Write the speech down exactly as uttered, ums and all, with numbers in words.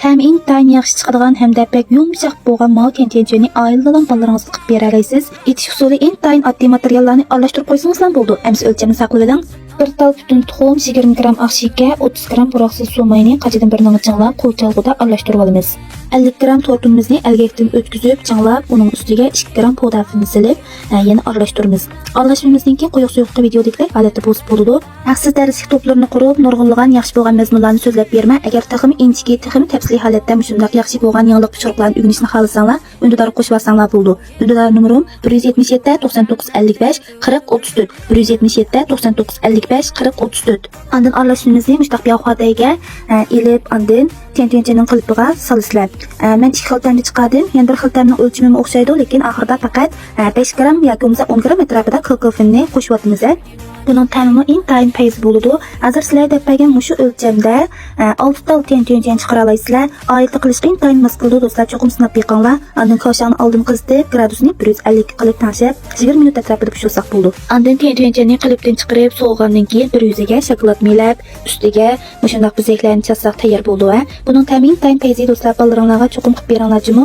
تەمى ئىنتايىن ياخشى چىقىدىغان ھەمدە بەك يۇمشاق بولغان ماۋۇ تيەنتيۈەنچۈەننى ئائىلىدىلا بالىلىرىڭىزغا قىلىپ بېرەلەيسىز. ئېتىش ئۇسۇلى ئىنتايىن ئاددىي، ماتېرىياللارنى ئارىلاشتۇرۇپ قويسىڭىزلا بولىدۇ. ئەمسە ئۆلچەمنى ساقلىۋېلىڭ. بىر تال پۈتۈن تۇخۇم، يىگىرمە گرام ئاق شېكەر، ئوتتۇز گرام پۇراقسىز سۇ ماينى قاچىدىن بىرنىڭ چىڭلاپ قولچالغۇدا ئارىلاشتۇرۇۋالىمىز. ئەللىك گرام تورتۇمىزنى ئەلگەكتىن ئۆتكۈزۈپ چىڭلاپ، ئۇنىڭ ئۈستىگە ئىككى گرام پۇدىنىنى سېلىپ، ھە، يەنە ئارىلاشتۇرىمىز. ئارىلاشمىمىزدىن كېيىن قويۇق سۇيۇقلۇقى ۋىدېئودىكىدەك ھالەتتە بولسا بولىدۇ. ھەقسىز دەرسلىك توپلىرىنى قۇرۇپ، نۇرغۇنلىغان ياخشى بولغان مەزمۇنلارنى سۆزلەپ بېرىمەن. ئەگەر تېخىمۇ ئىنچىكە، تېخىمۇ تەپسىلىي ھالەتتە مۇشۇنداق ياخشى بولغان يېڭىلىق ئۇچۇرلارنى ئۆگىنىشنى خالىساڭلار، ئۈندىدارغا قوشۇۋالساڭلار بولىدۇ. ئۈندىدار نومۇرۇم بىر يۈز يەتمىش يەتتە، توقسان توققۇز، ئەللىك بەش، قىرىق، ئوتتۇز تۆت، بىر يۈز يەتمىش يەتتە، توقسان توققۇز، ئەللىك بەش، قىرىق، ئوتتۇز تۆت. ئاندىن ئارىلاشتۇرمىمىزنى مۇشۇنداق بىئاۋۇ خەتەيگە، ئە، ئېلىپ، ئاندىن تيەنتيۈەنچەننىڭ قېلىپىغا سالىسىلەر. ئە، مەن ئىككى خىل تەمدە چىقاردىم. يەنە بىر خىل تەمنىڭ ئۆلچىمىمۇ ئوخشايدۇ، لېكىن ئاخىرىدا پەقەت، ئە، بەش گرام ياكى بولمىسا ئون گرام ئەتراپىدا كاكائو فېننى قوشۇۋاتىمىز. بۇنىڭ تەمىمۇ ئىنتايىن پەيزى بولىدۇ. ھازىر سىلەرگە دەپ بەرگەن مۇشۇ ئۆلچەمدە، ئە، ئالتە تال تيەنتيۈەنچەن چىقىرالايسىلەر. ئائىلىدە قىلىشقا ئىنتايىن ماس كېلىدۇ، دوستلار، چوقۇم سىناپ بېقىڭلار. ئاندىن كاۋشاڭنى ئالدىن قىزىتىپ، گرادۇسنى بىر يۈز ئەللىككە قىلىپ تەڭشەپ، يىگىرمە مىنۇت ئەتراپىدا پىشۇرساق بولىدۇ. ئاندىن تيەنتيۈەنچەننى قېلىپتىن چىقىرىپ، سوۋۇغاندىن كېيىن بىر يۈزىگە شاكىلات مىلەپ، ئۈستىگە مۇشۇنداق بېزەكلەرنى چاچساق تەييار بولىدۇ، ھە. بۇنىڭ تەمى ئىنتايىن پەيزى، دوستلار، بالىلىرىڭلارغا چوقۇم قىلىپ بېرىڭلار جۇمۇ.